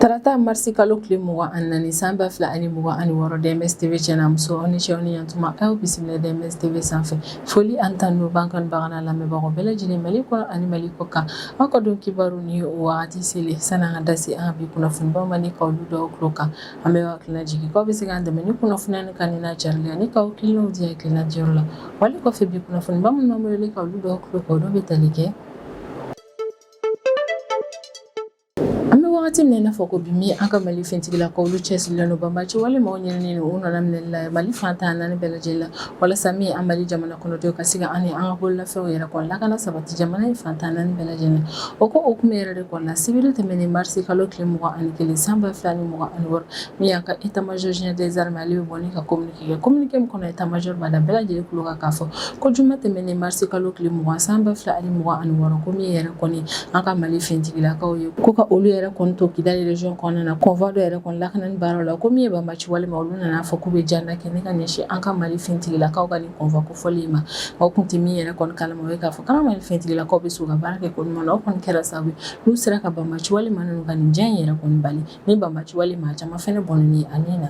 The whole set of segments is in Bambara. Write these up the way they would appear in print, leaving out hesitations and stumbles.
Tarata marisi kalo tile 24 san 2026, DMS TV cɛ n'a muso, aw ni ce, aw ni yantuma, aw bisimila DMS TV sanfɛ. Foli ani tanu b'an kanubaga n'a lamɛnbagaw bɛɛ lajɛlen, Mali kɔnɔ ani Mali kɔ kan. Aw ka don kibaru ni o wagati selen. Sani an ka da se an ka bi kunnafonibaw ma ni ka olu da aw tulo kan, an bɛ hakilina jigin k'aw bɛ se k'an dɛmɛ ni kunnafoniya nin kanuni n'a carili ani k'aw hakilinaw di hakilina diyɔrɔ la. Wale kɔfɛ, bi kunnafoniba minnu b'an bolo ni ka olu da aw tulo kan, olu bɛ tali kɛ: An bɛ wagati min na i n'a fɔ ko bi, min an ka Mali finitigilakaw, olu cɛsirilen don banbaanci wale maaw ɲinini u nɔ minɛli la Mali fan 14 bɛɛ lajɛlen la, walasa min an Mali jamana kɔnɔdenw ka se ka an ni an ka bololafɛnw yɛrɛ kɔni lakana sabati jamana in fan 14 bɛɛ lajɛlen la. O ko hukumu yɛrɛ de kɔnɔna, sibiri tɛmɛnen marisi kalo tile 21 san 2026, min y'an ka état major général des armées, ale bɛ bɔ ni ka communiqué kɛ. Communiqué min kɔnɔ, état major b'a da bɛɛ lajɛlen tulo kan k'a fɔ ko juma tɛmɛnen marisi kalo tile 20 san 2026, ko min yɛrɛ kɔni an ka Mali finitigilakaw ye, ko ka olu yɛrɛ kɔni to Kidali région kɔnɔna na, convoi dɔ yɛrɛ kɔni lakanani baaraw la, ko min ye banbaanci wale ma, olu nana fɔ k'u bɛ janda kɛ ni ka ɲɛsin an ka Mali finitigilakaw ka nin convoi kofɔlen ma. O kun tɛ min yɛrɛ kɔni kalama, o ye k'a fɔ k'an ka Mali finitigilakaw bɛ se u ka baara kɛ ko ɲuman na. O kɔni kɛra sababu ye n'u sera ka banbaanci wale maa ninnu ka nin jan in yɛrɛ kɔni bali, ni banbaanci wale maa caman fɛnɛ bɔnɛni a ni na.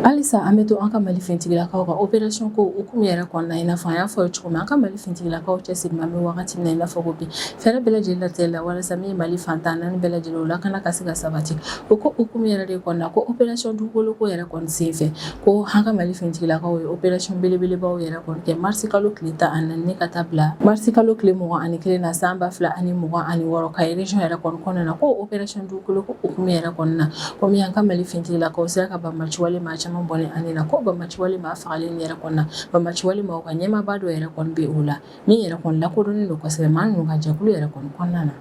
Halisa an bɛ to an ka Mali finitigilakaw ka opération ko hukumu yɛrɛ kɔnɔna. I n'a fɔ an y'a fɔ aw ye cogo min, an ka Mali finitigilakaw cɛsirilen an bɛ wagati min na i n'a fɔ ko bi, fɛɛrɛ bɛɛ lajɛlen latigɛ la walasa min ye Mali fan 14 bɛɛ lajɛlen, o lakana ka se ka sabati. O ko hukumu yɛrɛ de kɔnɔna, ko opération dugukolo ko yɛrɛ kɔni senfɛ, ko an ka Mali finitigilakaw ye opération belebelebaw yɛrɛ kɔni kɛ marisi kalo tile 14 ka taa bila marisi kalo tile 21 na san 2026, Kayi région yɛrɛ kɔni kɔnɔna na. Ko opération dugukolo ko hukumu yɛrɛ kɔnɔna, ko min an ka Mali finitigilakaw sera ka banbaanci wale maa caman bɔnɛ a ni na, ko banbaanci wale maa fagalen yɛrɛ kɔnɔna, banbaanci wale maaw ka ɲɛmaaba dɔ yɛrɛ kɔni bɛ o la, min yɛrɛ kɔni lakodɔnnen don kosɛbɛ maa ninnu ka jɛkulu yɛrɛ kɔni kɔnɔna na.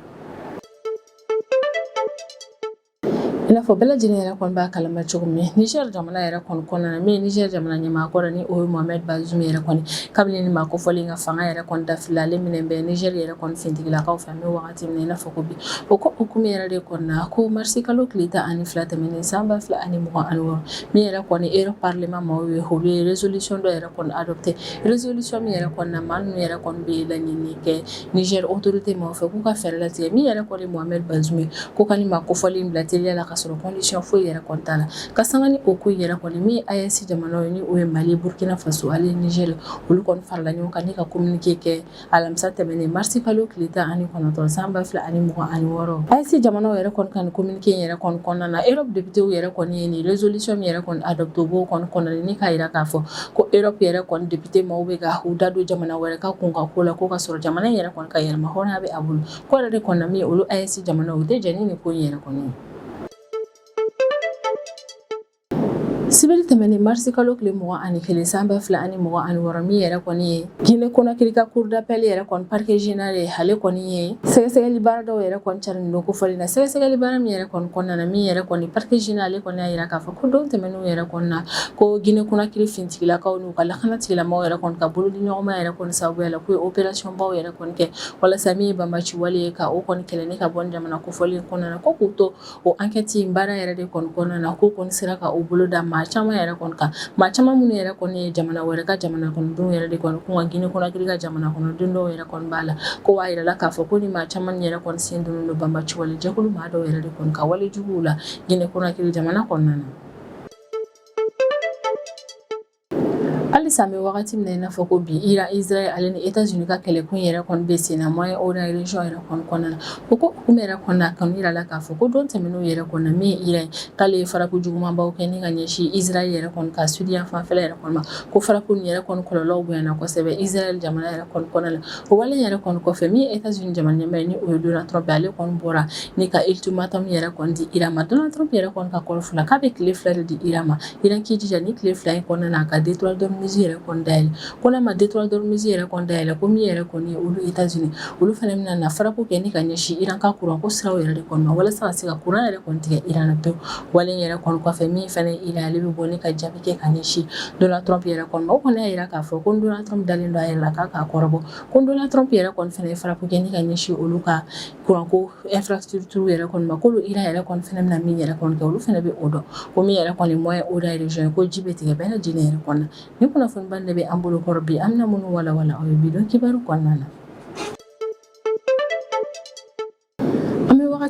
I n'a fɔ bɛɛ lajɛlen yɛrɛ kɔni b'a kalama cogo min, Niger jamana yɛrɛ kɔni kɔnɔna na, min ye Niger jamana ɲɛmaa kɔrɔ ni o ye Mohamed Bazoum yɛrɛ kɔni, kabini ni maa kofɔlen ka fanga yɛrɛ kɔni dafirila, ale minɛ bɛ Niger yɛrɛ kɔni finitigilakaw fɛ an bɛ wagati min na i n'a fɔ ko bi. O ko hukumu yɛrɛ de kɔnɔna, ko marisi kalo tile 12 tɛmɛnen san 2026, min yɛrɛ kɔni Europe Parlement maaw ye, olu ye résolution dɔ yɛrɛ kɔni adopté. Résolution min yɛrɛ kɔni na, maa ninnu yɛrɛ kɔni bɛ laɲini kɛ Niger autorité maaw fɛ k'u ka fɛɛrɛ latigɛ min yɛrɛ kɔni Mohamed Bazoum ye, ko ka ni maa kofɔlen bila teliya la ka sɔrɔ condition foyi yɛrɛ kɔni t'a la. Ka sanga ni o ko yɛrɛ kɔni, min ye AES jamanaw ye, ni o ye Mali, Burkina Faso ale Niger, olu kɔni farala ɲɔgɔn kan ni ka communiqué kɛ alamisa tɛmɛnen marisi kalo tile 19 san 2026. AES jamanaw yɛrɛ kɔni ka nin communiqué in yɛrɛ kɔni kɔnɔna na, Europe député yɛrɛ kɔni ye nin résolution min yɛrɛ kɔni adopté, u b'o kɔni kɔnɔna ni k'a jira k'a fɔ ko Europe yɛrɛ kɔni député maaw bɛ ka u da don jamana wɛrɛ ka kunkan ko la, ko ka sɔrɔ jamana in yɛrɛ kɔni ka yɛrɛmahɔrɔnya bɛ a bolo. Ko yɛrɛ de kɔni min olu AES jamanaw, u tɛ jɛn ni nin ko in yɛrɛ kɔni ye. Sibiri tɛmɛnen marisi kalo tile 21 san 2026, min yɛrɛ kɔni ye Guinée Conakry ka cour d'appel yɛrɛ kɔni parquet général ye, ale kɔni ye sɛgɛsɛgɛli baara dɔw yɛrɛ kɔni cari nin don kofɔlen na. Sɛgɛsɛgɛli baara min yɛrɛ kɔni kɔnɔna na, min yɛrɛ kɔni parquet général, ale kɔni y'a jira k'a fɔ ko don tɛmɛnenw yɛrɛ kɔni na, ko Guinée Conakry finitigilakaw n'u ka lakana tigilamɔgɔw yɛrɛ kɔni ka bolodi ɲɔgɔnma yɛrɛ kɔni sababuya la, k'u ye opération baw yɛrɛ kɔni kɛ walasa min ye banbaanci wale ye, ka o kɔni kɛlɛ ni ka bɔ jamana kofɔlen kɔnɔna na. Ko k'u to o enquête in baara yɛrɛ de kɔni kɔnɔna na, k'u kɔni sera ka u bolo da maa caman yɛrɛ kɔni kan, maa caman minnu yɛrɛ kɔni ye jamana wɛrɛ ka jamana kɔnɔdenw yɛrɛ de kɔni kun ka Guinée Conakry ka jamana kɔnɔden dɔw yɛrɛ kɔni b'a la. Ko a yirala k'a fɔ ko ni maa caman yɛrɛ kɔni sen donnen don banbaanci wale jɛkulu maa dɔw yɛrɛ de kɔni ka wale juguw la Guinée Conakry jamana kɔnɔna na. Halisa an bɛ wagati min na i n'a fɔ ko bi, Iran, Israël ale ni États-Unis ka kɛlɛkun yɛrɛ kɔni bɛ sen na Moyen-Orient région yɛrɛ kɔni kɔnɔna na. O ko hukumu yɛrɛ kɔnɔna, a kɔni yirala k'a fɔ ko don tɛmɛnenw yɛrɛ kɔni na, min ye Iran ye, k'ale ye frappe jugumanbaw kɛ ni ka ɲɛsin Israël yɛrɛ kɔni ka sud yan fanfɛla yɛrɛ kɔni ma, ko frappe nin yɛrɛ kɔni kɔlɔlɔw bonyana kosɛbɛ Israël jamana yɛrɛ kɔni kɔnɔna la. O wale yɛrɛ kɔni kɔfɛ, min ye États-Unis jamana ɲɛmaa ye, ni o ye Donald Trump ye, ale kɔni bɔra ni ka ultimatum yɛrɛ kɔni di Iran ma. Donald Trump yɛrɛ kɔni ka kɔrɔfɔ la, k'a bɛ tile 2 de di Iran ma. Iran k'i jija ni tile 2 in kɔnɔna na, a ka détroit d'Ormuz yɛrɛ kɔni dayɛlɛ. Ko n'a ma détroit d'Ormuz yɛrɛ kɔni dayɛlɛ, ko min yɛrɛ kɔni ye olu États-Unis, olu fana bɛna na frappe kɛ ni ka ɲɛsin Iran ka courant ko siraw yɛrɛ de kɔni ma, walasa ka se ka courant yɛrɛ kɔni tigɛ Iran na pewu. Wale yɛrɛ kɔni kɔfɛ, min fana ye Iran, ale bɛ bɔ ni ka jaabi kɛ ka ɲɛsin Donald Trump yɛrɛ kɔni ma. O kɔni y'a jira k'a fɔ ko Donald Trump dalen don a yɛrɛ la k'a k'a kɔrɔbɔ, ko Donald Trump yɛrɛ kɔni fana ye frappe kɛ ni ka ɲɛsin olu ka courant ko infrastructure yɛrɛ kɔni ma, k'olu Iran yɛrɛ kɔni fana bɛna min yɛrɛ kɔni kɛ, olu fana bɛ o dɔn, ko min yɛrɛ kɔni Moyen-Orient région ko ji bɛ tigɛ bɛɛ lajɛlen yɛrɛ kɔnɔ na. Ni kunnafoniba de bɛ an bolo kɔrɔ bi, an bɛna minnu walawala aw ye bi don kibaru kɔnɔna na.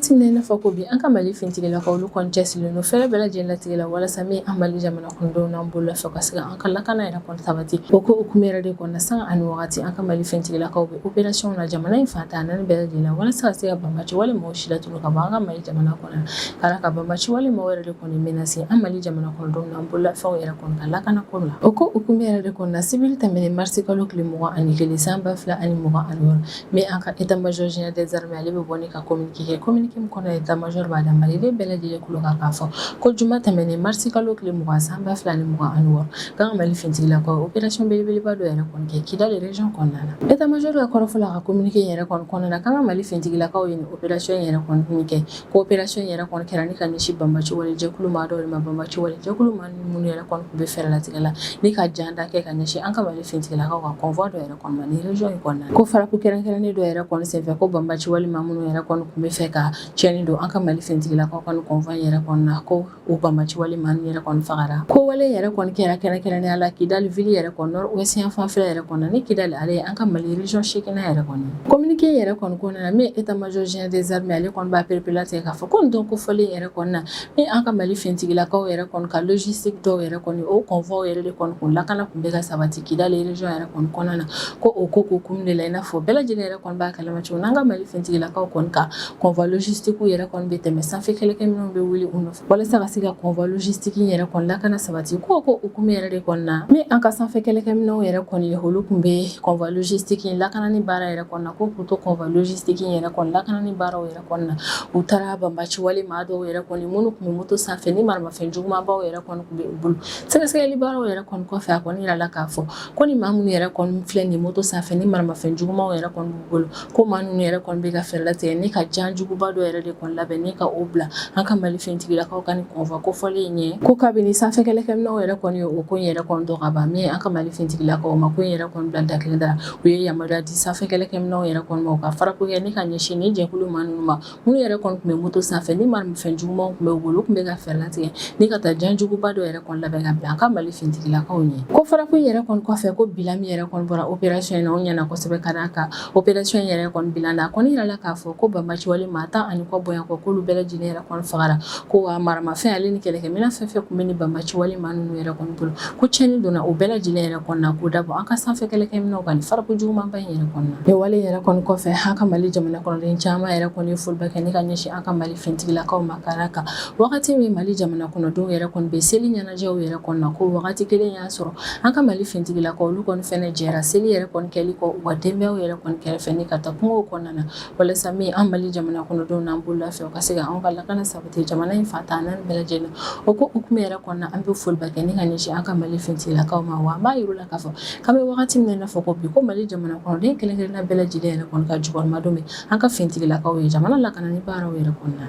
wagati min na i n'a fɔ ko bi, an ka Mali finitigilakaw, olu kɔni cɛsirilen don fɛɛrɛ bɛɛ lajɛlen latigɛ la walasa min an Mali jamana kɔnɔdenw n'an bololafɛnw ka se ka an ka lakana yɛrɛ kɔni sabati. O ko hukumu yɛrɛ de kɔnɔna, sanga ani wagati, an ka Mali finitigilakaw bɛ opération na jamana in fan 14 bɛɛ lajɛlen na walasa ka se ka banbaci wale maaw si latunu ka bɔ an ka Mali jamana kɔnɔ, ka d'a kan banbaci wale maaw yɛrɛ de kɔni menacer an Mali jamana kɔnɔdenw n'an bololafɛnw yɛrɛ kɔni ka lakana ko la. O ko hukumu yɛrɛ de kɔnɔna, sibiri tɛmɛnen marisi kalo tile 21 san 2026, min an ka état major général des armées, ale bɛ bɔ ni ka communiqué kɛ. Communiqué min kɔnɔ, état major b'a da maliden bɛɛ lajɛlen tulo kan k'a fɔ ko juma tɛmɛnen marisi kalo tile 20 san 2026, k'an ka Mali finitigilakaw opération belebeleba dɔ yɛrɛ kɔni kɛ Kidali région kɔnɔna na. État major ka kɔrɔfɔ la, ka communiqué yɛrɛ kɔni kɔnɔna na, k'an ka Mali finitigilakaw ye nin opération yɛrɛ kɔni min kɛ, ko opération yɛrɛ kɔni kɛra ni ka ɲɛsin banbaci wale jɛkulu maa dɔw de ma, banbaci wale jɛkulu maa minnu yɛrɛ kɔni tun bɛ fɛɛrɛ latigɛ la ni ka jan da kɛ ka ɲɛsin an ka Mali finitigilakaw ka convoi dɔ yɛrɛ kɔni ma nin région in kɔnɔna na. Ko frappe kɛrɛnkɛrɛnnen dɔ yɛrɛ kɔni senfɛ, ko banbaci wale maa minnu yɛrɛ kɔni tun bɛ fɛ ka tiɲɛni don an ka Mali finitigilakaw ka nin convoi yɛrɛ kɔni na, ko o banbaci wale maa ninnu yɛrɛ kɔni fagara. Ko wale yɛrɛ kɔni kɛra kɛrɛnkɛrɛnnenya la Kidali ville yɛrɛ kɔni, nord ouest yan fanfɛla yɛrɛ kɔni na, ni Kidali ale ye an ka Mali région seeginnan yɛrɛ kɔni. Communiqué yɛrɛ kɔni kɔnɔna na, min état major général des armées, ale kɔni b'a pereperelatigɛ k'a fɔ ko nin don kofɔlen yɛrɛ kɔni na, ni an ka Mali finitigilakaw yɛrɛ kɔni ka logistique dɔw yɛrɛ kɔni, o convoi yɛrɛ de kɔni kun lakana kun bɛ ka sabati Kidali région yɛrɛ kɔni kɔnɔna na. Ko o ko hukumu de la, i n'a fɔ bɛɛ lajɛlen yɛrɛ kɔni b'a kalama cogo n'an ka Mali finitigilakaw kɔni ka convoi logistique yɛrɛ kɔni bɛ tɛmɛ, sanfɛ kɛlɛkɛminɛnw bɛ wuli u nɔfɛ walasa ka se ka convoi logistique yɛrɛ kɔni lakana sabati. Ko hukumu yɛrɛ de kɔni na, min an ka sanfɛ kɛlɛkɛminɛnw yɛrɛ kɔni ye, olu tun bɛ convoi logistique in lakanani baara yɛrɛ kɔni na. Ko k'u to convoi logistique in yɛrɛ kɔni lakanani baaraw yɛrɛ kɔni na, u taara banbaci wale maa dɔw yɛrɛ kɔni minnu tun bɛ moto sanfɛ ni maramafɛn jugumanbaw yɛrɛ kɔni tun bɛ u bolo. Sɛgɛsɛgɛli baaraw yɛrɛ kɔni kɔfɛ, a kɔni yirala k'a fɔ ko ni maa minnu yɛrɛ kɔni filɛ nin moto sanfɛ ni maramafɛn jugumanw yɛrɛ kɔni b'u bolo, ko maa ninnu yɛrɛ kɔni bɛ ka fɛɛrɛ latigɛ ni ka jan juguba dɔ yɛrɛ de kɔni labɛn ni ka o bila an ka Mali finitigilakaw ka nin convoi kofɔlen in ɲɛ. Ko kabini sanfɛ kɛlɛkɛminɛnw yɛrɛ kɔni ye o ko in yɛrɛ kɔni dɔn ka ban, min ye an ka Mali finitigilakaw ma ko in yɛrɛ kɔni bila da kelen da la, u ye yamaruya di sanfɛ kɛlɛkɛminɛnw yɛrɛ kɔni ma, u ka frappe kɛ ni ka ɲɛsin ni jɛkulu maa ninnu ma, minnu yɛrɛ kɔni tun bɛ moto sanfɛ ni maramafɛn jugumanw tun bɛ u bolo, u tun bɛ ka fɛɛrɛ latigɛ ni ka taa jan juguba dɔ yɛrɛ kɔni labɛn ka bila an ka Mali finitigilakaw ɲɛ. Ko frappe in yɛrɛ kɔni kɔfɛ, ko bilan min yɛrɛ kɔni bɔra opération in na, o ɲɛna kosɛbɛ, ka d'a kan opération in yɛrɛ kɔni bilan na, a kɔni yirala k'a fɔ ko banbaci wale maa 10 ani kɔ bɔɲɔgɔn kɔ, k'olu bɛɛ lajɛlen yɛrɛ kɔni fagara. Ko wa maramafɛn ale ni kɛlɛkɛminɛn fɛn fɛn tun bɛ ni banbaci wale maa ninnu yɛrɛ kɔni bolo, ko tiɲɛni donna o bɛɛ lajɛlen yɛrɛ kɔni na, k'o dabɔ an ka sanfɛ kɛlɛkɛminɛnw ka nin frappe jugumanba in yɛrɛ kɔni na. Nin wale yɛrɛ kɔni kɔfɛ, an ka Mali jamana kɔnɔden caman yɛrɛ kɔni ye foliba kɛ ni ka ɲɛsin an ka Mali finitigilakaw ma, ka d'a kan wagati min Mali jamana kɔnɔdenw yɛrɛ kɔni bɛ seli ɲɛnajɛw yɛrɛ kɔni na, ko wagati kelen y'a sɔrɔ an ka Mali finitigilakaw, olu kɔni fɛnɛ jɛra seli yɛrɛ kɔni kɛli kɔ u ka denbayaw yɛrɛ kɔni kɛrɛfɛ ni ka taa kungow kɔnɔna na, walasa min an Mali jamana kɔnɔdenw n'an bololafɛnw ka se ka anw ka lakana sabati jamana in fan 14 bɛɛ lajɛlen. O ko hukumu yɛrɛ kɔnɔna, an bɛ foliba kɛ ni ka ɲɛsin an ka Mali finitigilakaw ma. Wa an b'a yir'u la k'a fɔ k'an bɛ wagati min na i n'a fɔ ko bi, ko Mali jamana kɔnɔden kelen kelenna bɛɛ lajɛlen yɛrɛ kɔni ka jukɔrɔmadon bɛ an ka finitigilakaw ye jamana lakanani baaraw yɛrɛ kɔnɔna.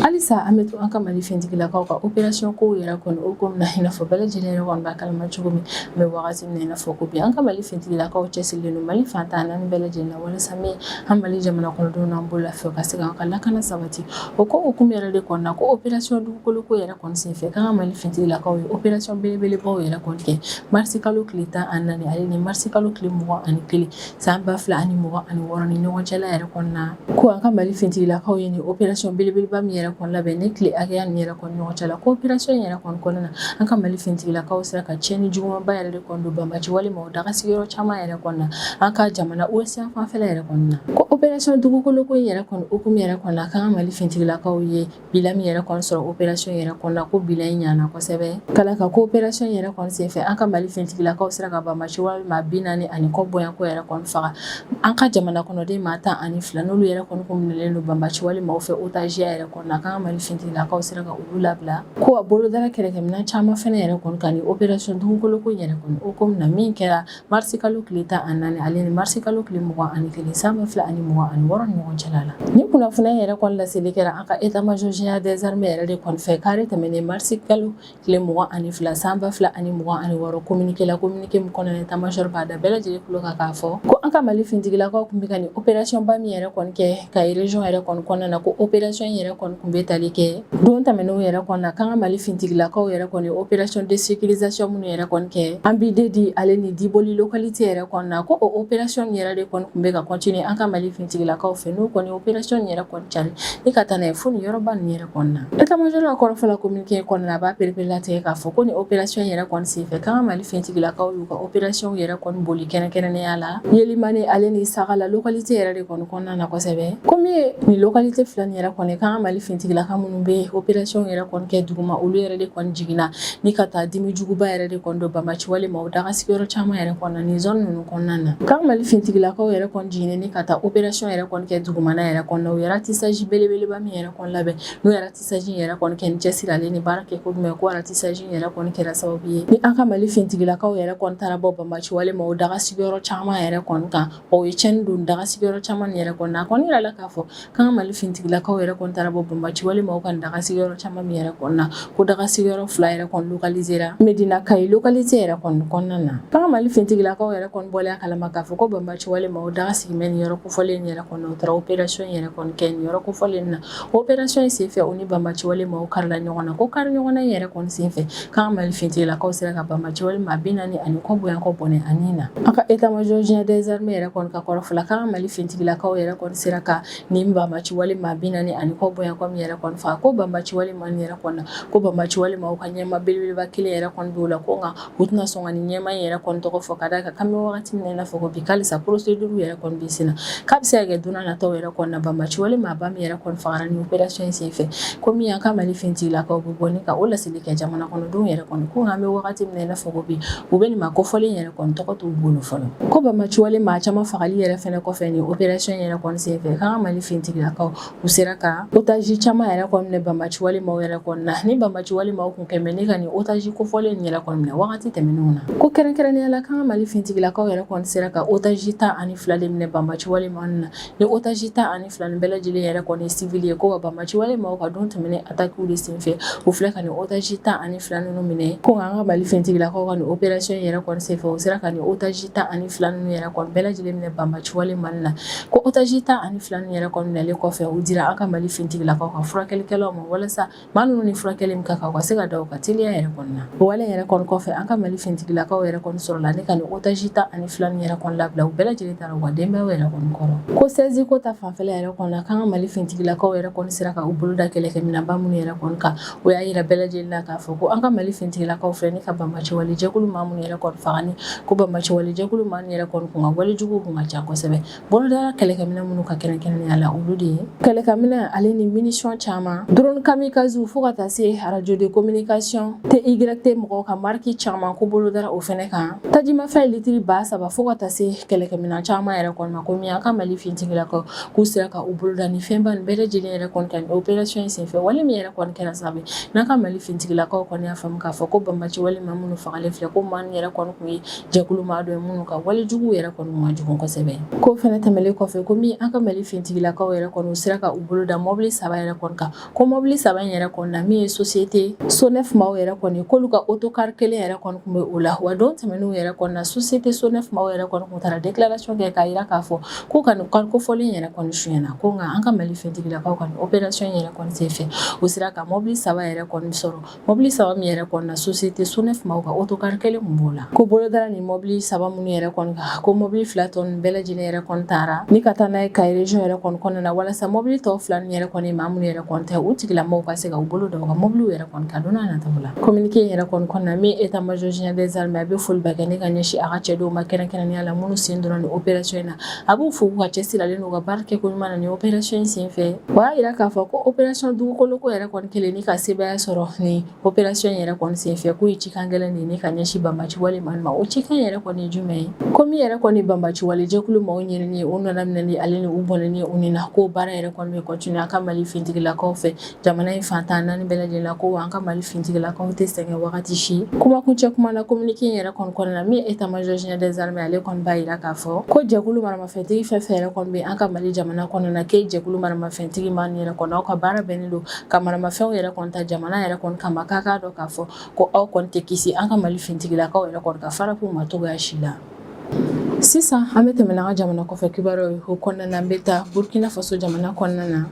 Halisa an bɛ to an ka Mali finitigilakaw ka opération kow yɛrɛ kɔni hukumu na. I n'a fɔ bɛɛ lajɛlen yɛrɛ kɔni b'a kalama cogo min, an bɛ wagati min na i n'a fɔ ko bi, an ka Mali finitigilakaw cɛsirilen don Mali fan 14 bɛɛ lajɛlen na walasa min an Mali jamana kɔnɔdenw n'an bololafɛnw ka se k'an ka lakana sabati. O ko hukumu yɛrɛ de kɔnɔna na, ko opération dugukolo ko yɛrɛ kɔni senfɛ, k'an ka Mali finitigilakaw ye opération belebelebaw yɛrɛ kɔni kɛ marisi kalo tile 14 ale ni marisi kalo tile 21 san 2026 ni ɲɔgɔn cɛla yɛrɛ kɔnɔna. Ko an ka Mali finitigilakaw ye nin opération belebeleba min yɛrɛ kɔni labɛn ni tile hakɛya nin yɛrɛ kɔni ɲɔgɔn cɛla, ko opération yɛrɛ kɔni kɔnɔna na, an ka Mali finitigilakaw sera ka tiɲɛni jugumanba yɛrɛ de kɔni don banbaci walima o daga sigiyɔrɔ caman yɛrɛ kɔni na an ka jamana ouest fanfɛla yɛrɛ kɔni na. Ko opération dugukolo ko in yɛrɛ kɔni hukumu yɛrɛ kɔni na, k'an ka Mali finitigilakaw ye bilan min yɛrɛ kɔni sɔrɔ opération yɛrɛ kɔnɔna na, ko bilan in ɲana kosɛbɛ, ka d'a kan ko opération yɛrɛ kɔni senfɛ, an ka Mali finitigilakaw sera ka banbaci walima 40 ani kɔ bɔɲɔgɔnko yɛrɛ kɔni faga, an ka jamana kɔnɔden maa 12 n'olu yɛrɛ kɔni kun minɛlen don banbaci walimaw fɛ otage yɛrɛ kɔnɔna na, k'an ka Mali finitigilakaw sera ka olu labila. Ko a bolodara kɛlɛkɛminɛn caman fɛnɛ yɛrɛ kɔni kan ni opération dugukolo ko yɛrɛ kɔni hukumu na, min kɛra marisi kalo tile 14 ale ni marisi kalo tile 21 san 2026 ni ɲɔgɔn cɛla la. Ni kunnafoniya yɛrɛ kɔni laseli kɛra an ka état major général des armées yɛrɛ de kɔni fɛ kari tɛmɛnen marisi kalo tile 22 san 2026 communiqué la. Communiqué min kɔnɔna, état major b'a da bɛɛ lajɛlen tulo kan k'a fɔ ko an ka Mali finitigilakaw tun bɛ ka nin opération ba min yɛrɛ kɔni kɛ Kayi région yɛrɛ kɔni kɔnɔna na, ko opération yɛrɛ kɔni tun bɛ bɛ tali kɛ don tɛmɛnenw yɛrɛ kɔnɔ na, k'an ka Mali fintigilakaw yɛrɛ kɔni opération de sécurisation minnu yɛrɛ kɔni kɛ Ambidédi ale ni Diboli localité yɛrɛ kɔnɔna na, ko o opération yɛrɛ de kɔni tun bɛ ka continuer an ka Mali fintigilakaw fɛ, n'u kɔni opération yɛrɛ kɔni cari ni ka taa n'a ye fo nin yɔrɔba ninnu yɛrɛ kɔnɔna na. État-major ka kɔrɔfɔ la, communiqué kɔnɔna na, a b'a pereperelatigɛ k'a fɔ ko nin opération yɛrɛ kɔni senfɛ, k'an ka Mali fintigilakaw y'u ka opération yɛrɛ kɔni boli kɛrɛnkɛrɛnnenya la Yelimane ale ni Sagala localité yɛrɛ de kɔni kɔnɔna na kosɛbɛ. Ko min ye nin localité fila nin yɛrɛ kɔni, k'an ka Mali fintigilaka minnu bɛ opération yɛrɛ kɔni kɛ duguma, olu yɛrɛ de kɔni jiginna ni ka taa dimi juguba yɛrɛ de kɔni don banbaci walima o daga sigiyɔrɔ caman yɛrɛ kɔnɔna nin zone ninnu kɔnɔna na. K'an ka Mali fintigilakaw yɛrɛ kɔni jiginnen ni ka taa opération yɛrɛ kɔni kɛ dugumana yɛrɛ kɔnɔna, u ye ratissage belebeleba min yɛrɛ kɔni labɛn, n'u ye ratissage yɛrɛ kɔni kɛ ni cɛsiri ale ni baara kɛ ko jumɛn, ko ratissage yɛrɛ kɔni kɛra sababu ye ni an ka Mali fintigilakaw yɛrɛ kɔni taara bɔ banbaci walima o daga sigiyɔrɔ caman yɛrɛ kɔni kan. O ye tiɲɛni don daga sigiyɔrɔ caman yɛrɛ kɔni na. A kɔni yirala k'a fɔ k'an ka Mali fintigilakaw yɛrɛ kɔni taara bɔ banbaci walima u ka daga sigiyɔrɔ caman min yɛrɛ kɔni na, ko daga sigiyɔrɔ fila yɛrɛ kɔni localisera Medina Kayi localité yɛrɛ kɔni kɔnɔna na. K'an ka Mali fintigilakaw yɛrɛ kɔni bɔlen a kalama k'a fɔ ko banbaci walima o daga sigimɛ nin yɔrɔ kofɔlen yɛrɛ kɔni, u taara opération yɛrɛ kɔni kɛ nin yɔrɔ kofɔlen na. Opération in senfɛ, u ni banbaci walima u karila ɲɔgɔn na. Ko kari ɲɔgɔn na yɛrɛ kɔni senfɛ, k'an ka Mali fintigilakaw sera ka banbaci walima 40 ni kɔ bonya kɔ bɔnɛ ani na. An ka état-major général des armées yɛrɛ kɔni ka kɔrɔfɔ la, k'an ka Mali fintigilakaw yɛrɛ kɔni sera ka nin banbaci walima 40 ni kɔ bonya kɔ min yɛrɛ kɔni faga, ko banbaci walima nin yɛrɛ kɔni na, ko banbaci walima u ka ɲɛmaa belebeleba kelen yɛrɛ kɔni b'o la, ko nka u tɛna sɔn ka nin ɲɛmaa in yɛrɛ kɔni tɔgɔ fɔ, ka d'a kan k'an bɛ wagati min na i n'a fɔ ko bi, k'alisa procédure yɛrɛ kɔni bɛ sen na, k'a bɛ se ka kɛ don n'a nataw yɛrɛ kɔni na, banbaci wale maaba min yɛrɛ kɔni fagara nin opération in senfɛ, ko min y'an ka Mali fintigilakaw bɛ bɔ ni ka o laseli kɛ jamana kɔnɔdenw yɛrɛ kɔni, ko nka an bɛ wagati min na i n'a fɔ ko bi, u bɛ nin maa kofɔlen yɛrɛ kɔni tɔgɔ t'u bolo fɔlɔ. Ko banbaci wale maa caman fagali yɛrɛ fɛnɛ kɔfɛ nin opération yɛrɛ kɔni senfɛ, k'an ka Mali fintigilakaw u sera ka otage caman yɛrɛ kɔni minɛ banbaci wale maaw yɛrɛ kɔni na, ni banbaci wale maaw kun kɛn bɛ ne ka nin otage kofɔlen nin yɛrɛ kɔni minɛ wagati tɛmɛnenw na. Ko kɛrɛnkɛrɛnnenya la, k'an ka Mali fintigilakaw yɛrɛ kɔni sera ka otage 12 de minɛ banbaci wale maaw na. Ni otage 12 nin bɛɛ lajɛlen yɛrɛ kɔni ye civil ye, ko ka banbaci wale maaw ka don tɛmɛnen attaque de senfɛ, u filɛ ka nin otage 12 ninnu minɛ. Ko an ka Mali fintigilakaw ka nin opération yɛrɛ kɔni senfɛ, u sera ka nin otage 12 ninnu yɛrɛ kɔni bɛɛ lajɛlen minɛ banbaci wale maa na. Ko otage 12 ninnu yɛrɛ kɔni minɛlen kɔfɛ, u dira an ka Mali fintigilakaw ka furakɛlikɛlaw ma, walasa maa ninnu ni furakɛli min ka kan, u ka se ka da u ka teliya yɛrɛ kɔni na. O wale yɛrɛ kɔni kɔfɛ, an ka Mali fintigilakaw yɛrɛ kɔni sɔrɔla ne ka nin otage 12 ninnu yɛrɛ kɔni labila, u bɛɛ lajɛlen taara u ka denbayaw yɛrɛ kɔni kɔrɔ. Ko saisie ko ta fanfɛla yɛrɛ kɔni na, k'an ka Mali fintigilakaw yɛrɛ kɔni sera ka u bolo da kɛlɛkɛminɛnba minnu yɛrɛ kɔni kan, o y'a yira bɛɛ lajɛlen na k'a fɔ ko an ka Mali fintigilakaw filɛ ni ka banbaci wale jɛkulu maa minnu yɛrɛ kɔni faga, ni ko banbaci wale jɛkulu maa ninnu yɛrɛ kɔni kun ka walejuguw kun ka ca kosɛbɛ. Bolodara kɛlɛkɛminɛ minnu ka kɛrɛnkɛrɛnnenya la, olu de ye kɛlɛkɛminɛ ale ni munition caman, drone kamikaze, fo ka taa se radio de communication TYT mɔgɔw ka marque caman, ko bolodara o fɛnɛ kan, tajimafɛn litiri 3000, fo ka taa se kɛlɛkɛminɛn caman yɛrɛ kɔni ma. Ko min an ka Mali fintigilakaw k'u sera ka u boloda ni fɛnba nin bɛɛ lajɛlen yɛrɛ kɔni kan opération in senfɛ, wale min yɛrɛ kɔni kɛra sababu ye n'an ka Mali fintigilakaw kɔni y'a faamu k'a fɔ ko banbaci wale maa minnu fagalen filɛ, ko maa ninnu yɛrɛ kɔni kun ye jɛkulu maa dɔ ye minnu ka walejugu yɛrɛ kɔni ma jugu kosɛbɛ. Ko fɛnɛ tɛmɛlen kɔfɛ, ko min an ka Mali fintigilakaw yɛrɛ kɔni, u sera ka u bolo da mɔbili saba yɛrɛ kɔni kan. Ko mɔbili saba in yɛrɛ kɔni na, min ye société SONEF maaw yɛrɛ kɔni, k'olu ka autocar kelen yɛrɛ kɔni tun bɛ o la. Wa don tɛmɛnenw yɛrɛ kɔni na, société SONEF maaw yɛrɛ kɔni tun taara déclaration kɛ k'a jira k'a fɔ ko ka nin car kofɔlen yɛrɛ kɔni sonyɛna. Ko nka an ka Mali fintigilakaw ka nin opération yɛrɛ kɔni senfɛ, u sera ka mɔbili saba yɛrɛ kɔni sɔrɔ, mɔbili saba min yɛrɛ kɔni na, société SONEF maaw ka autocar kelen tun b'o la. Ko bolodara ni mɔbili saba minnu yɛrɛ kɔni kan, ko mɔbili fila tɔ ninnu bɛɛ lajɛlen yɛrɛ kɔni taara ni ka taa n'a ye Kayi région yɛrɛ kɔni kɔnɔna na, walasa mɔbili tɔ fila ninnu yɛrɛ kɔni, maa minnu yɛrɛ kɔni tɛ, u tigilamɔgɔw ka se ka u bolo da u ka mɔbiliw yɛrɛ kɔni kan don n'a nataw la. Communiqué in yɛrɛ kɔni kɔnɔna na, min état major général des armées, a bɛ foliba kɛ ne ka ɲɛsin a ka cɛdenw ma, kɛrɛnkɛrɛnnenya la minnu sen donna nin opération in na. A b'u fo k'u ka cɛsiri n'u ka baara kɛko ɲuman na nin opération in senfɛ. O y'a jira k'a fɔ ko opération dugukoloko yɛrɛ kɔni kɛlen ni ka sebaaya sɔrɔ nin opération in yɛrɛ kɔni senfɛ, k'o ye cikan gɛlɛn de ye ne ka ɲɛsin banbaci wale maa ma. O cikan yɛrɛ kɔni ye jumɛn ye? Ko min yɛrɛ kɔni banbaci wale jɛkulu maaw ɲinini ye, u nana minɛli ale ni u bɔnɛni u ni na, ko baara yɛrɛ kɔni bɛ continuer an ka Mali fintigilakaw fɛ jamana in fan 14 bɛɛ lajɛlen na. Ko wa an ka Mali fintigilakaw tɛ sɛgɛn wagati si. Kumakuncɛ kuma na, communiqué in yɛrɛ kɔni kɔnɔna na, min état major général des armées, ale kɔni b'a jira k'a fɔ ko jɛkulu maramafɛntigi fɛn fɛn yɛrɛ kɔni bɛ an ka Mali jamana kɔnɔna na, k'e jɛkulu maramafɛntigi maa ninnu yɛrɛ kɔni, aw ka baara bɛnnen don ka maramafɛnw yɛrɛ kɔni ta jamana yɛrɛ kɔni kama, k'a k'a dɔn k'a fɔ ko aw kɔni tɛ kisi an ka Mali fintigilakaw yɛrɛ kɔni ka frappe ma cogoya si la. Sisan an bɛ tɛmɛ n'an ka jamana kɔfɛ kibaruyaw ye. O kɔnɔna na, an bɛ taa Burkina Faso jamana kɔnɔna na.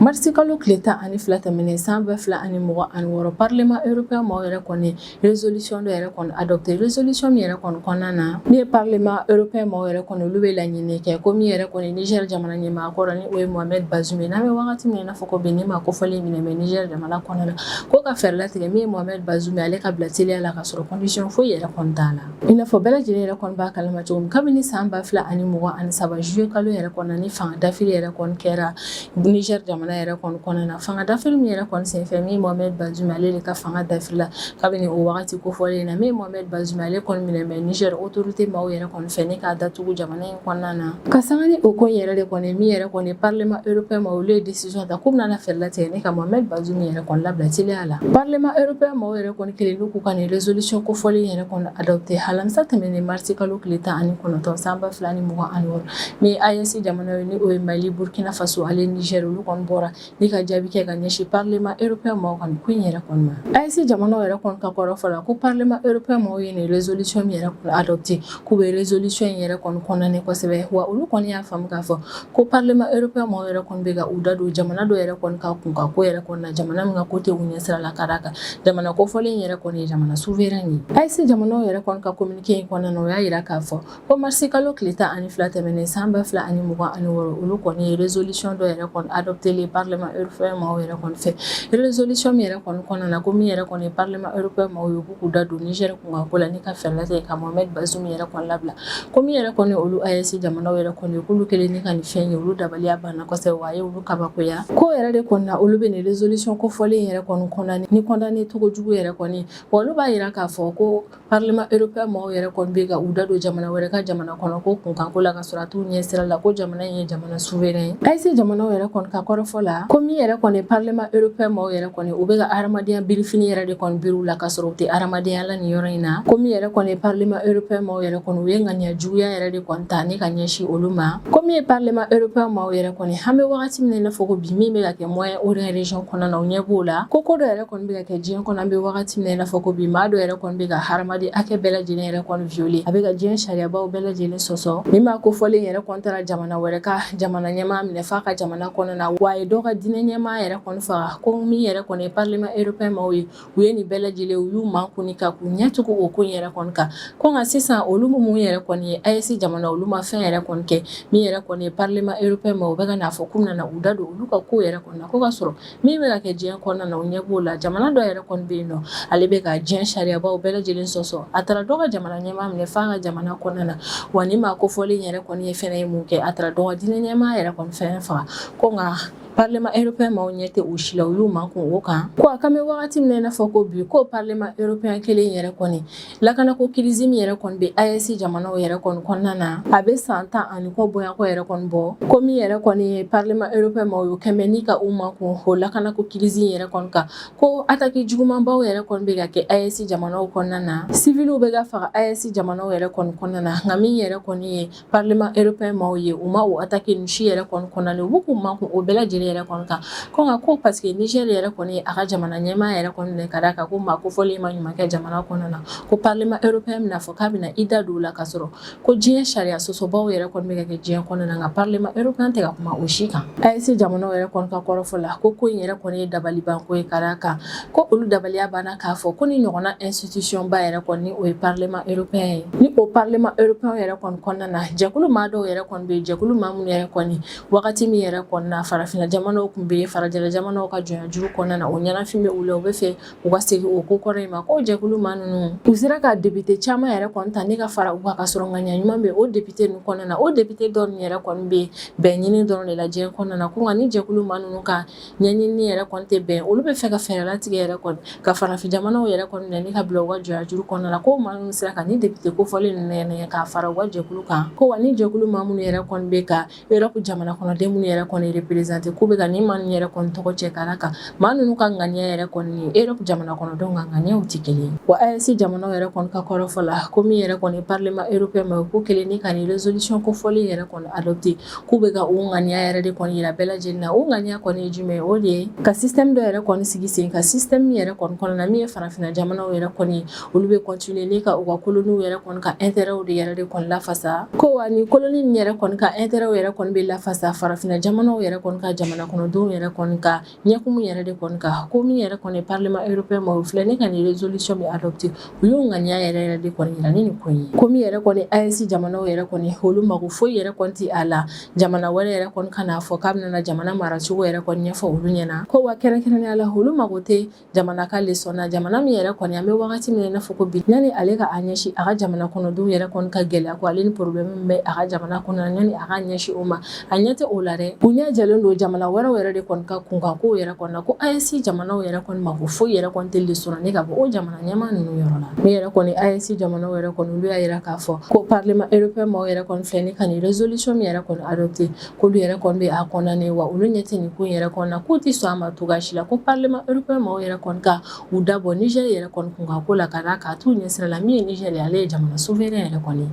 Marisi kalo tile 12 tɛmɛnen san 2026, Parlement européen maaw yɛrɛ kɔni résolution dɔ yɛrɛ kɔni adopté, résolution min yɛrɛ kɔni kɔnɔna na, min ye Parlement européen maaw yɛrɛ kɔni, olu bɛ laɲini kɛ ko min yɛrɛ kɔni Niger jamana ɲɛmaa kɔrɔ, ni o ye Mohamed Bazoum ye, n'an bɛ wagati min na i n'a fɔ ko bi, ni maa kofɔlen minɛ bɛ Niger jamana kɔnɔna na, ko ka fɛɛrɛ latigɛ min ye Mohamed Bazoum ye, ale ka bila teliya la ka sɔrɔ condition foyi yɛrɛ kɔni t'a la. I n'a fɔ bɛɛ lajɛlen yɛrɛ kɔni b'a kalama cogo min, kabini san 2023 juillet kalo yɛrɛ kɔnɔna, ni fanga dafiri yɛrɛ kɔni kɛra Niger jamana yɛrɛ kɔni kɔnɔna na, fanga dafiri min yɛrɛ kɔni senfɛ, min Mohamed Bazoum ale de ka fanga dafirila. Kabini o wagati kofɔlen na, min Mohamed Bazoum ale kɔni minɛ bɛ Niger autorité maaw yɛrɛ kɔni fɛ ni k'a datugu jamana in kɔnɔna na. Ka sanga ni o ko in yɛrɛ de kɔni, min yɛrɛ kɔni Parlement européen maaw, olu ye décision ta k'u bɛna fɛɛrɛ latigɛ ni ka Mohamed Bazoum yɛrɛ kɔni labila teliya la. Parlement européen maaw yɛrɛ kɔni kelen k'u ka nin résolution kofɔlen yɛrɛ kɔni adopté alamisa tɛmɛnen marisi kalo tile 19 san 2026. Min AES jamana ye, ni o ye Mali, Burkina Faso ale Niger, olu kɔni bɔra ni ka jaabi kɛ ka ɲɛsin Parlement européen maaw ka nin ko in yɛrɛ kɔni ma. AES jamanaw yɛrɛ kɔni ka kɔrɔfɔ la, ko Parlement européen maaw ye nin résolution min yɛrɛ kɔni adopté, k'u bɛ résolution in yɛrɛ kɔni condamné kosɛbɛ. Wa olu kɔni y'a faamu k'a fɔ ko Parlement européen maaw yɛrɛ kɔni bɛ ka u da don jamana dɔ yɛrɛ kɔni ka kunkan ko yɛrɛ kɔni na, jamana min ka ko tɛ u ɲɛ sira la, ka d'a kan jamana kofɔlen yɛrɛ kɔni ye jamana souverain ye. AES jamanaw yɛrɛ kɔni ka communiqué in kɔnɔna na, o y'a jira k'a fɔ ko marisi kalo tile 12 tɛmɛnen san 2026, olu kɔni ye résolution dɔ yɛrɛ kɔni adopté le Parlement européen maaw yɛrɛ kɔni fɛ, résolution min yɛrɛ kɔni kɔnɔna na, ko min yɛrɛ kɔni ye Parlement européen maaw ye, k'u da don Niger kunkan ko la ni ka fɛɛrɛ latigɛ ka Mohamed Bazoum yɛrɛ kɔni labila. Ko min yɛrɛ kɔni olu AES jamanaw yɛrɛ kɔni, k'olu kelen ni ka nin fɛn ye, olu dabaliya banna kosɛbɛ, wa a ye olu kabakoya. Ko yɛrɛ de kɔni na, olu bɛ nin résolution kofɔlen yɛrɛ kɔni condamné ni condamné cogo jugu yɛrɛ kɔni. Wa olu b'a jira k'a fɔ ko Parlement européen maaw yɛrɛ kɔni bɛ ka u da don jamana wɛrɛ ka jamana kɔnɔ ko kunkan ko la ka sɔrɔ a t'u ɲɛ sira la, ko jamana in ye jamana souverain ye. AES jamanaw yɛrɛ kɔni ka kɔrɔfɔ la, ko min yɛrɛ kɔni Parlement européen maaw yɛrɛ kɔni, u bɛ ka hadamadenya birifini yɛrɛ de kɔni biri u la ka sɔrɔ u tɛ hadamadenya la nin yɔrɔ in na. Ko min yɛrɛ kɔni Parlement européen maaw yɛrɛ kɔni, u ye ŋaniya juguya yɛrɛ de kɔni ta ni ka ɲɛsin olu ma. Ko min ye Parlement européen maaw yɛrɛ kɔni, an bɛ wagati min na i n'a fɔ ko bi, min bɛ ka kɛ Moyen Orient région kɔnɔna na, u ɲɛ b'o la. Ko ko dɔ yɛrɛ kɔni bɛ ka kɛ diɲɛ kɔnɔ, an bɛ wagati min na i n'a fɔ ko bi, maa dɔ yɛrɛ kɔni bɛ ka hadamaden hakɛ bɛɛ lajɛlen yɛrɛ kɔni violer, a bɛ ka diɲɛ sariyabaw bɛɛ lajɛlen sɔsɔ. Ni maa kofɔlen yɛrɛ kɔni taara jamana wɛrɛ ka jamana ɲɛmaa minɛ f'a ka jamana kɔnɔna na, wa a ye dɔ ka diinɛ ɲɛmaa yɛrɛ kɔni faga. Ko min yɛrɛ kɔni ye Parlement européen maaw ye, u ye nin bɛɛ lajɛlen, u y'u makun ka k'u ɲɛ tugu o ko in yɛrɛ kɔni kan. Ko nka sisan olu mun yɛrɛ kɔni ye AES jamana, olu ma fɛn yɛrɛ kɔni kɛ. Min yɛrɛ kɔni ye Parlement européen maaw, u bɛ ka n'a fɔ k'u nana u da don olu ka ko yɛrɛ kɔni na, ko ka sɔrɔ min bɛ ka kɛ diɲɛ kɔnɔna na, u ɲɛ b'o la. Jamana dɔ yɛrɛ kɔni bɛ yen nɔ, ale bɛ ka diɲɛ sariyabaw bɛɛ lajɛlen sɔsɔ, a taara dɔ ka jamana ɲɛmaa minɛ f'a ka jamana kɔnɔna na. Wa ni maa kofɔlen yɛrɛ kɔni ye fɛnɛ ye mun kɛ, a taara dɔ ka diinɛ ɲɛmaa yɛrɛ kɔni fɛnɛ faga. Ko nka Parlement européen maaw ɲɛ tɛ o si la, u y'u makun o kan. Ko a kan bɛ wagati min na i n'a fɔ ko bi, ko Parlement européen kelen yɛrɛ kɔni, lakanako crise min yɛrɛ kɔni bɛ AES jamanaw yɛrɛ kɔni kɔnɔna na, a bɛ san 10 ani kɔ bɔɲɔgɔnko yɛrɛ kɔni bɔ. Ko min yɛrɛ kɔni ye Parlement européen maaw ye, kɛmɛ ni ka u makun o lakanako crise yɛrɛ kɔni kan, ko attaque jugumanbaw yɛrɛ kɔni bɛ ka kɛ AES jamanaw kɔnɔna na, civiliw bɛ ka faga AES jamanaw yɛrɛ kɔni kɔnɔna na. Nka min yɛrɛ kɔni ye Parlement européen maaw ye, u ma o attaque ninnu si yɛrɛ kɔni condamné, u b'u k'u makun o bɛɛ lajɛlen yɛrɛ kɔni kan. Ko nka ko parce que Niger yɛrɛ kɔni ye a ka jamana ɲɛmaa yɛrɛ kɔni minɛ, ka d'a kan ko maa kofɔlen ma ɲuman kɛ jamana kɔnɔna na, ko Parlement européen bɛna fɔ k'a bɛna i da don o la, ka sɔrɔ ko diɲɛ sariya sɔsɔbaw yɛrɛ kɔni bɛ ka kɛ diɲɛ kɔnɔna na, nka Parlement européen tɛ ka kuma o si kan. AES jamanaw yɛrɛ kɔni ka kɔrɔfɔ la, ko ko in yɛrɛ kɔni ye dabalibanko ye, ka d'a kan ko olu dabaliya banna k'a fɔ ko ni ɲɔgɔnna institution ba yɛrɛ kɔni, o ye Parlement européen ye, ni o Parlement européen yɛrɛ kɔni kɔnɔna na, jɛkulu maa dɔw yɛrɛ kɔni bɛ yen, jɛkulu maa minnu yɛrɛ kɔni wagati min yɛrɛ kɔni na, farafinna jamanaw tun bɛ farajɛla jamanaw ka jɔnya juru kɔnɔna na, o ɲɛnafin bɛ u la, u bɛ fɛ u ka segin o ko kɔrɔ in ma. Ko jɛkulu maa ninnu, u sera ka député caman yɛrɛ kɔni ta ni ka fara u kan, ka sɔrɔ ŋaniya ɲuman bɛ o député ninnu kɔnɔna na. O député dɔw yɛrɛ kɔni bɛ bɛn ɲini dɔrɔn de la diɲɛ kɔnɔna na. Ko nka ni jɛkulu maa ninnu ka ɲɛɲini yɛrɛ kɔni tɛ bɛn, olu bɛ fɛ ka fɛɛrɛ latigɛ yɛrɛ kɔni ka farafin jamanaw yɛrɛ kɔni minɛ ni ka bila u ka jɔnya juru kɔnɔna la. Ko maa ninnu sera ka ni député kofɔlen ninnu yɛrɛ k'a fara u ka jɛkulu kan. Ko wa ni jɛkulu maa minnu yɛrɛ kɔni bɛ ka Europe jamana kɔnɔden minnu yɛrɛ kɔni représenter, k'u bɛ ka ni maa ninnu yɛrɛ kɔni tɔgɔ cɛ, ka d'a kan maa ninnu ka ŋaniya yɛrɛ kɔni ni Europe jamana kɔnɔdenw ka ŋaniyaw tɛ kelen ye. Wa AES jamanaw yɛrɛ kɔni ka kɔrɔfɔ la, ko min yɛrɛ kɔni Parlement européen ma, k'u kelen ni ka ni résolution kofɔlen yɛrɛ kɔni adopté, k'u bɛ ka u ŋaniya yɛrɛ de kɔni yira bɛɛ lajɛlen na. O ŋaniya kɔni ye jumɛn ye? O de ye ka système dɔ yɛrɛ kɔni sigi sen kan, système min yɛrɛ kɔni kɔnɔna na, min ye farafinna jamanaw yɛrɛ kɔni, olu bɛ continuer ni ka u ka coloniw yɛrɛ kɔni ka intérêt de yɛrɛ de kɔni lafasa. Ko wa ni colonie nin yɛrɛ kɔni ka intérêt yɛrɛ kɔni bɛ lafasa, farafinna jamanaw yɛrɛ kɔni ka jamana jamana kɔnɔdenw yɛrɛ kɔni ka ɲɛkumu yɛrɛ de kɔni kan, ko min yɛrɛ kɔni parlement européen maaw filɛ ni ka nin résolution min adopté, u y'u ŋaniya yɛrɛ yɛrɛ de kɔni yira ni nin ko in ye, ko min yɛrɛ kɔni AES jamanaw yɛrɛ kɔni, olu mago foyi yɛrɛ kɔni tɛ a la jamana wɛrɛ yɛrɛ kɔni ka n'a fɔ k'a bɛna jamana maracogo yɛrɛ kɔni ɲɛfɔ olu ɲɛna, ko wa kɛrɛnkɛrɛnnenya la olu mago tɛ jamana ka leçon na, jamana min yɛrɛ kɔni an bɛ wagati min na i n'a fɔ ko bi, yanni ale ka a ɲɛsin a ka jamana kɔnɔdenw yɛrɛ kɔni ka gɛlɛya ko ale ni problème min bɛ a ka jamana kɔnɔ, yanni a ka ɲɛsin o ma, a ɲɛ tɛ o la dɛ. U ɲɛ jɛlen don jamana wɛrɛw yɛrɛ de kɔni ka kunkan kow yɛrɛ kɔni na, ko AES jamanaw yɛrɛ kɔni mako foyi yɛrɛ kɔni tɛ leçon na ni ka bɔ o jamana ɲɛmaa ninnu yɔrɔ la. Min yɛrɛ kɔni AES jamanaw yɛrɛ kɔni, olu y'a yira k'a fɔ ko parlement européen maaw yɛrɛ kɔni filɛ ni ka nin résolution min yɛrɛ kɔni adopté, k'olu yɛrɛ kɔni bɛ a condamné, wa olu ɲɛ tɛ nin ko in yɛrɛ kɔni na, k'u tɛ sɔn a ma cogoya si la ko parlement européen maaw yɛrɛ kɔni ka u da bɔ Niger yɛrɛ kɔni kunkan ko la, ka d'a kan a t'u ɲɛsira la. Min ye Niger ye, ale ye jamana souverain yɛrɛ kɔni ye.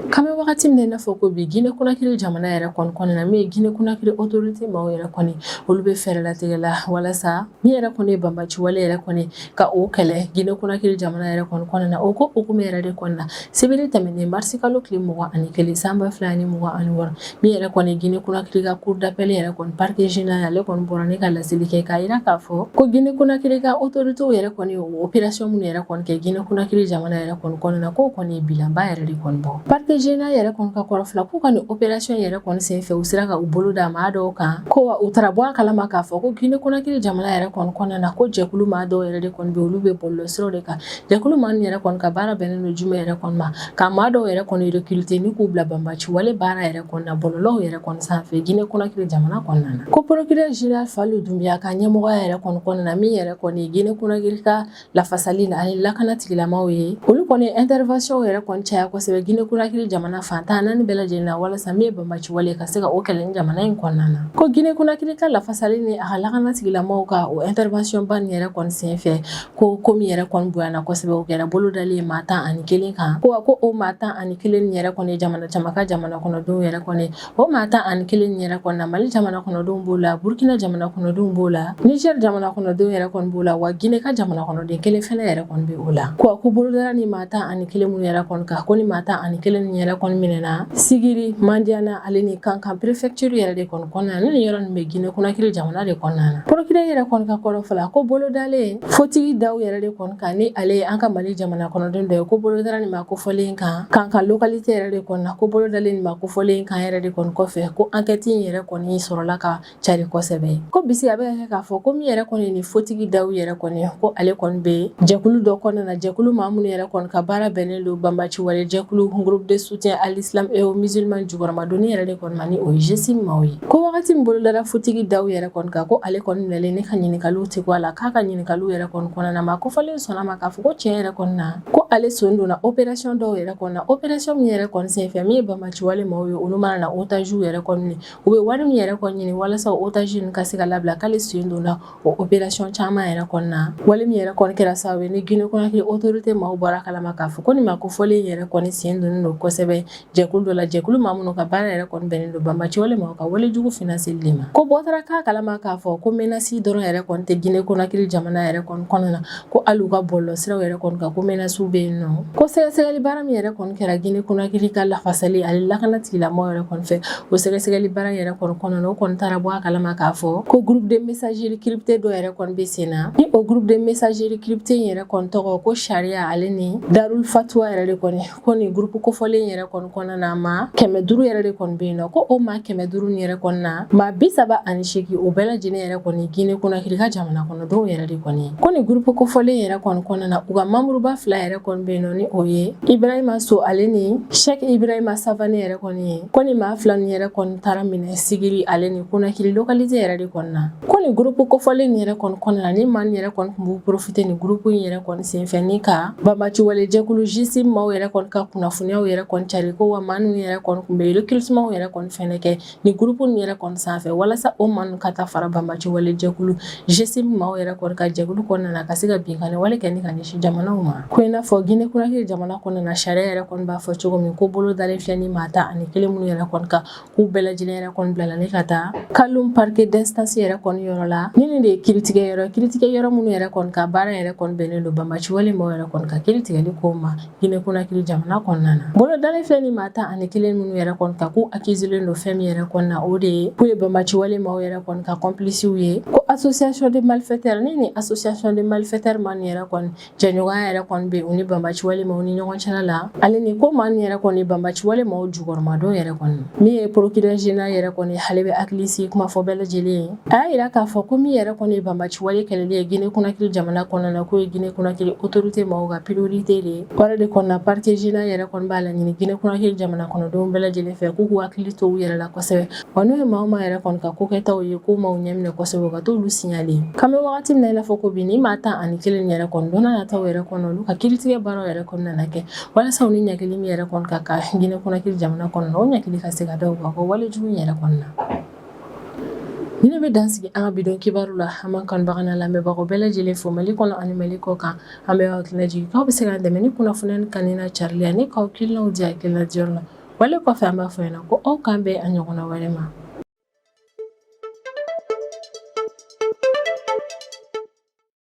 K'an bɛ wagati min na i n'a fɔ ko bi, Guinée Conakry jamana yɛrɛ kɔni kɔnɔna na, min ye Guinée Conakry autorité maaw yɛrɛ kɔni, olu bɛ fɛɛrɛ latigɛ la walasa min yɛrɛ kɔni ye banbaci wale yɛrɛ kɔni ka o kɛlɛ Guinée Conakry jamana yɛrɛ kɔni kɔnɔna na. O ko hukumu yɛrɛ de kɔnɔna na, sibiri tɛmɛnen marisi kalo tile 21 san 2026, min yɛrɛ kɔni Guinée Conakry ka cour d'appel yɛrɛ kɔni parquet général, ale kɔni bɔra ni ka laseli kɛ k'a yira k'a fɔ ko Guinée Conakry ka autorités yɛrɛ kɔni o opération minnu yɛrɛ kɔni kɛ Guinée Conakry jamana yɛrɛ kɔni kɔnɔna na, k'o kɔni ye bilanba yɛrɛ de kɔni bɔ. Parquet général yɛrɛ kɔni ka kɔrɔfɔ la, k'u ka nin opération yɛrɛ kɔni senfɛ, u sera ka u bolo da maa dɔw kan, ko wa u taara bɔ a kalama k'a fɔ ko Guinée Conakry jamana yɛrɛ kɔni kɔnɔna na, ko jɛkulu maa dɔw yɛrɛ de kɔni bɛ, olu bɛ bɔlɔlɔsiraw de kan. Jɛkulu maa ninnu yɛrɛ kɔni ka baara bɛnnen don jumɛn yɛrɛ kɔni ma? Ka maa dɔw yɛrɛ kɔni recruter ni k'u bila banbaci wale baara yɛrɛ kɔni na bɔlɔlɔw yɛrɛ kɔni sanfɛ Guinée Conakry jamana kɔnɔna na. Ko procureur général Faliou Doumbia ka ɲɛmɔgɔya yɛrɛ kɔni kɔnɔna na, min yɛrɛ kɔni Guinée Conakry ka lafasali ani lakana tigilamaw ye, olu kɔni intervention yɛrɛ kɔni caya kosɛbɛ Guinée Conakry jamana fan 14 bɛɛ lajɛlen na, walasa min ye banbaci wale ka se ka o kɛlɛ ni jamana in kɔnɔna na. Ko Guinée Conakry ka lafasali ni a ka lakana tigilamaw ka o intervention ba nin yɛrɛ kɔni senfɛ, ko min yɛrɛ kɔni bonyana kosɛbɛ, o kɛra bolo dalen ye maa 11 kan, ko wa ko o maa 11 nin yɛrɛ kɔni jamana caman ka jamana kɔnɔdenw yɛrɛ kɔni. O maa 11 nin yɛrɛ kɔni na, Mali jamana kɔnɔdenw b'o la, Burkina jamana kɔnɔdenw b'o la, Niger jamana kɔnɔdenw yɛrɛ kɔni b'o la, wa Guinée ka jamana kɔnɔden kelen fɛnɛ yɛrɛ kɔni bɛ o la. Ko ko bolodara ni maa 11 minnu yɛrɛ kɔni kan, ko ni maa 11 nin yɛrɛ kɔni minɛna Sigiri, Mandiana ale ni Kankan préfecture yɛrɛ de kɔni kɔnɔna na. Ni yɔrɔ nin bɛ Guinée Conakry jamana de kɔnɔna na. Procureur yɛrɛ kɔni ka kɔrɔfɔ la, ko bolodalen Fotigi Daw yɛrɛ de kɔni kan, ni ale ye an ka Mali jamana kɔnɔden dɔ ye, ko bolodara nin maa kofɔlen kan Kankan localité yɛrɛ de kɔnɔna, ko bolodalen nin maa kofɔlen kan yɛrɛ de kɔni kɔfɛ, ko enquête in yɛrɛ kɔni sɔrɔla ka cari kosɛbɛ. Ko bisi a bɛ kɛ k'a fɔ ko min yɛrɛ kɔni ni Fotigi Daw yɛrɛ kɔni, ko ale kɔni bɛ jɛkulu dɔ kɔnɔna na, jɛkulu maa minnu yɛrɛ kɔni ka baara bɛnnen don banbaci wale jɛkulu groupe de soutien à l'islam et aux musulmans jukɔrɔmadonni yɛrɛ de kɔni ma, ni o ye GSIM maaw ye. Ko wagati min bolodara Fotigi Daw yɛrɛ kɔni kan, ko ale kɔni minɛlen ne ka ɲininkaliw tɛ a la, k'a ka ɲininkaliw yɛrɛ kɔni kɔnɔna na, maa kofɔlen sɔnna ma k'a fɔ ko tiɲɛ yɛrɛ kɔni na, ko ale sen donna opération dɔw yɛrɛ kɔni na, opération min yɛrɛ kɔni senfɛ, min ye banbaci wale maaw ye, olu mana na otage yɛrɛ kɔni minɛ, u bɛ wari min yɛrɛ kɔni ɲini walasa otage ninnu ka se ka labila, k'ale sen donna o opération caman yɛrɛ kɔni na. Wale min yɛrɛ kɔni kɛra sababu ye ni Guinée Conakry autorité maaw bɔra kalama k'a fɔ ko nin maa kofɔlen yɛrɛ kɔni sen donnen don kosɛbɛ jɛkulu dɔ la, jɛkulu maa minnu ka baara yɛrɛ kɔni bɛnnen don banbaci wale maaw ka wale jugu financeli de ma. Ko bɔtara k'a kalama k'a fɔ ko menace dɔrɔn yɛrɛ kɔni tɛ Guinée Conakry jamana yɛrɛ kɔni kɔnɔna na, ko hali u ka bɔlɔlɔsiraw yɛrɛ kɔni kan, ko menaces bɛ yen nɔ. Ko sɛgɛsɛgɛli baara min yɛrɛ kɔni kɛra Guinée Conakry ka lafasali ani lakana tigilamɔgɔw yɛrɛ kɔni fɛ, o sɛgɛsɛgɛli baara yɛrɛ kɔni kɔnɔna na, o kɔni taara bɔ a kalama k'a fɔ ko groupe de messagerie cryptée dɔ yɛrɛ kɔni bɛ sen na, ni o groupe de messagerie cryptée in yɛrɛ kɔni tɔgɔ ko Sariya ale ni Darul Fatwa yɛrɛ de kɔni. Ko nin groupe kofɔlen yɛrɛ kɔni kɔnɔna na, maa 500 yɛrɛ de kɔni bɛ yen nɔ. Ko o maa 500 nin yɛrɛ kɔni na, maa 38, o bɛɛ lajɛlen yɛrɛ kɔni Guinée Conakry ka jamana kɔnɔdenw yɛrɛ de kɔni. Ko nin groupe kofɔlen yɛrɛ kɔni kɔnɔna na, u ka membre ba fila yɛrɛ kɔni bɛ yen nɔ, ni o ye Ibrahima So ale ni Cheikh Ibrahima Savane yɛrɛ kɔni ye. Ko nin maa fila nin yɛrɛ kɔni taara minɛ Sigiri ale ni Conakry localité yɛrɛ de kɔni na. Ko nin groupe kofɔlen nin yɛrɛ kɔni kɔnɔna na, ni maa nin yɛrɛ kɔni tun b'u profiter nin groupe in yɛrɛ kɔni senfɛ ni ka banbaci wale jɛkulu GSIM maaw yɛrɛ kɔni ka kunnafoniyaw yɛrɛ kɔni cari, ko wa maa ninnu yɛrɛ kɔni tun bɛ recrutement yɛrɛ kɔni fɛnɛ kɛ nin groupe nin yɛrɛ kɔni sanfɛ, walasa o maa ninnu ka taa fara banbaci wale jɛkulu GSIM maaw yɛrɛ kɔni ka jɛkulu kɔnɔna na, ka se ka binkanni wale kɛ ni ka ɲɛsin jamanaw ma. Ko i n'a fɔ Guinée Conakry jamana kɔnɔna na, sariya yɛrɛ kɔni b'a fɔ cogo min, ko bolo dalen filɛ ni maa 11 minnu yɛrɛ kɔni kan, k'u bɛɛ lajɛlen yɛrɛ kɔni bilala ne ka taa Kaloum parquet d'instance yɛrɛ kɔni yɔrɔ la, ni nin de ye kiiritigɛ yɔrɔ, kiiritigɛ yɔrɔ minnu yɛrɛ kɔni ka baara yɛrɛ kɔni bɛnnen don banbaci wale maaw yɛrɛ kɔni ka kiiri tigɛli ko ma Guinée Conakry jamana kɔnɔna na. kɔnɔna na. Bolodalen filɛ ni maa 11 minnu yɛrɛ kɔni kan, k'u accusélen don fɛn min yɛrɛ kɔni na, o de ye k'u ye banbaciwale maaw yɛrɛ kɔni ka complicew ye, ko association de malfaiteurs ni association de malfaiteurs maa nin yɛrɛ kɔni jɛɲɔgɔnya yɛrɛ kɔni bɛ u ni banbaciwale maaw ni ɲɔgɔn cɛla la, ale ni ko maa nin yɛrɛ kɔni banbaciwale maaw jukɔrɔmadon yɛrɛ kɔni. Min ye procureur général yɛrɛ kɔni, ale bɛ hakili sigi kuma fɔ bɛɛ lajɛlen ye. A y'a yira k'a fɔ ko min yɛrɛ kɔni ye banbaciwale kɛlɛli ye Guinée Conakry jamana kɔnɔna na, k'o ye Guinée Conakry autorité maaw ka priorité de ye. O yɛrɛ de kɔnɔna, parquet général yɛrɛ kɔni b'a laɲini Guinée Conakry jamana kɔnɔdenw bɛɛ lajɛlen fɛ k'u k'u hakili to u yɛrɛ la kosɛbɛ, wa n'u ye maa o maa yɛrɛ kɔni ka kokɛtaw ye, k'o maaw ɲɛminɛ kosɛbɛ, u ka t'olu signaler. K'an bɛ wagati min na i n'a fɔ ko bi, ni maa 11 yɛrɛ kɔni don nataw yɛrɛ kɔnɔ, olu ka kiiritigɛ baaraw yɛrɛ kɔni nana kɛ walasa u ni ɲangili min yɛrɛ kɔni ka kan Guinée Conakry jamana kɔnɔ, o ɲangili ka se ka da u kan ka wale jugu yɛrɛ kɔnɔna na. Ni ne bɛ dan sigi an ka bi don kibaru la. An b'an kanubaga n'a lamɛnbagaw bɛɛ lajɛlen fo Mali kɔnɔ ani Mali kɔ kan. An bɛ aw hakilina jigin k'aw bɛ se k'an dɛmɛ ni kunnafoniya kanuni n'a carili ye ani k'aw hakilinaw di hakilina diyɔrɔ la. Wale kɔfɛ, an b'a fɔ ɲɛna ko aw k'an bɛn a ɲɔgɔnna wɛrɛ ma.